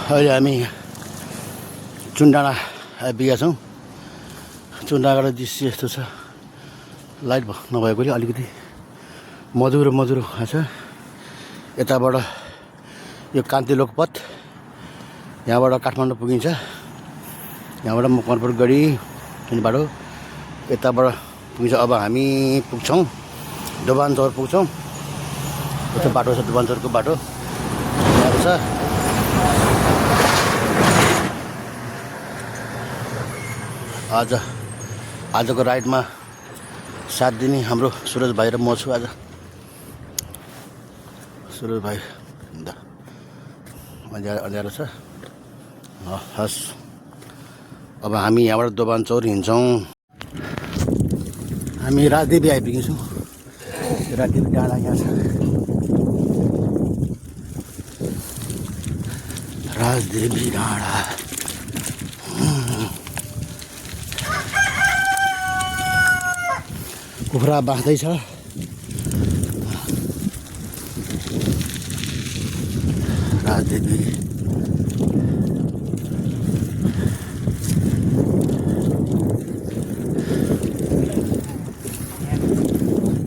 अहिले हामी चुन्डाँडा आइपुगेका छौँ। चुन्डाँडाको दृश्य यस्तो छ, लाइट नभएकोले अलिकति मधुरो मधुरो छ। यताबाट यो कान्ति लोकपथ, यहाँबाट काठमाडौँ पुगिन्छ। यहाँबाट मकवानपुर गढी बाटो यताबाट पुगिन्छ। अब हामी पुग्छौँ दोभानचौर पुग्छौँ। यता बाटो छ, दोभानचौरको बाटो यहाँ छ। आजको राइडमा साथ दिने हाम्रो सुरज भाइ र म छु। आज सुरज भाइ अँध्यारो छ। हस्, अब हामी यहाँबाट दोभानचौर हिँड्छौँ। हामी राजदेवी आइपुगेछौँ। राजदेवी डाँडा यहाँ छ। राजदेवी डाँडा कुखुरा बाँच्दैछ। राजदेवी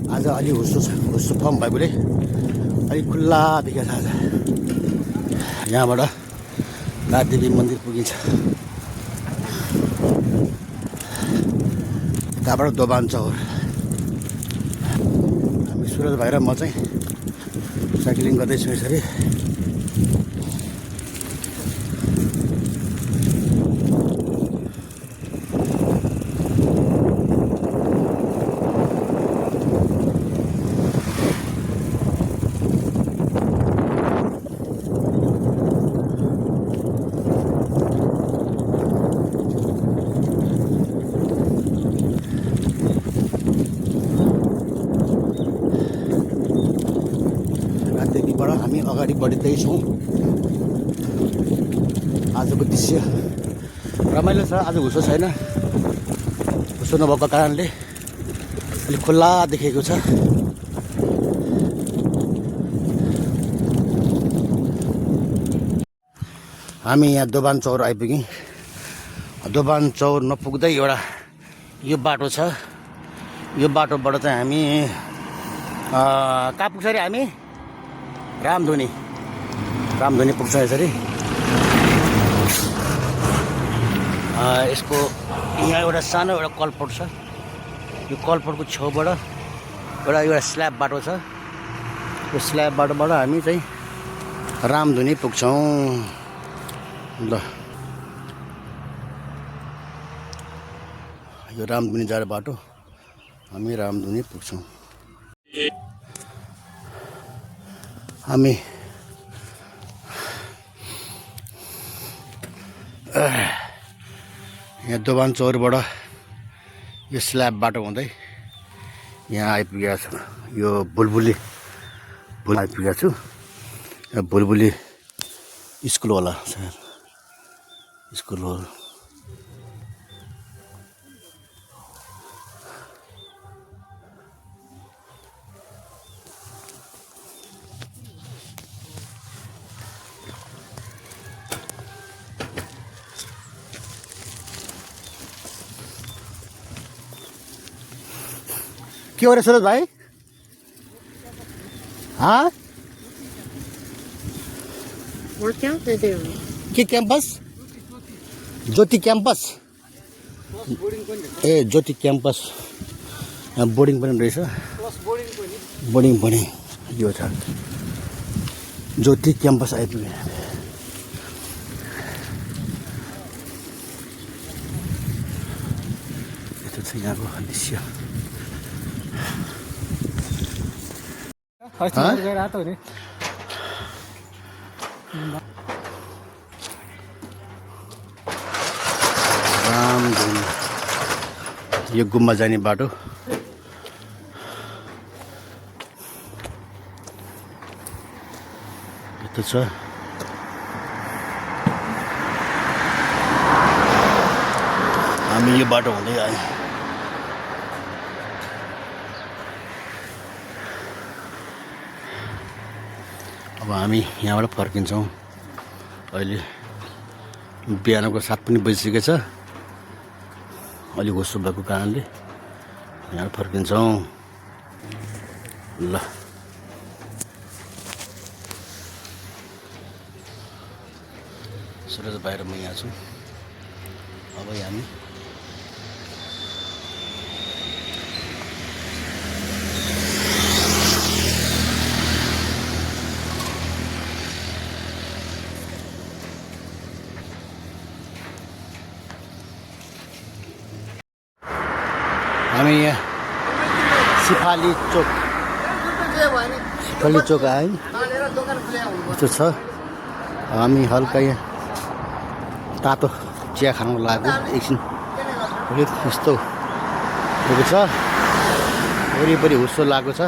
आज अलि हुस्सो फर्म भएकोले अलिक खुल्ला देखेको छ। आज यहाँबाट राजदेवी मन्दिर पुगिन्छ। यताबाट दोभानचौर। हामी सुरज भाइ र म चाहिँ साइक्लिङ गर्दैछौँ यसरी। राजदेवीबाट हामी अगाडि बढ्दैछौँ। आजको दृश्य रमाइलो छ। आज हुस्सो छैन, हुस्सो नभएको कारणले अलिक खुल्ला देखेको छ। हामी यहाँ दोभानचौर आइपुग्यौँ। दोभानचौर नपुग्दै एउटा यो बाटो छ। यो बाटोबाट चाहिँ हामी कहाँ पुग्छ अरे? हामी रामधुनी पुग्छ यसरी। यसको यहाँ एउटा सानो एउटा कलपट छ। यो कलपटको छेउबाट एउटा स्ल्याब बाटो छ। यो स्ल्याब बाटोबाट हामी चाहिँ रामधुनी पुग्छौँ। ल, यो रामधुनी जाने बाटो, हामी रामधुनी पुग्छौँ। हामी यहाँ दोभानचौरबाट यो स्ल्याब बाटो हुँदै यहाँ आइपुगेको छु। यो बुलबुली आइपुगेको छु। यहाँ बुलबुली स्कुल होला सायद, स्कुल हो। के हो रे सुरज भाइ? हाँ, के क्याम्पस? ज्योति क्याम्पस। ए, ज्योति क्याम्पस। यहाँ बोर्डिङ पनि रहेछ। बोर्डिङ पनि यो छ। ज्योति क्याम्पस आइपुग्यो। यस्तो छ यहाँको दृश्य। रामधुनी यो गुम्बा जाने बाटो। यस्तो छ। हामी यो बाटो हुँदै आयौँ। अब हामी यहाँबाट फर्किन्छौँ अहिले। बिहानको 7 पनि बजिसकेको छ। अलि होसो भएको कारणले यहाँ फर्किन्छौँ। ल सुरज बाहिर म यहाँ छु। अब हामी यहाँ सिफाली चोक आयो। यस्तो छ। हामी हल्का यहाँ तातो चिया खानु लाग्यो। एकछिन यस्तो छ। वरिपरि हुस्सो लागेको छ।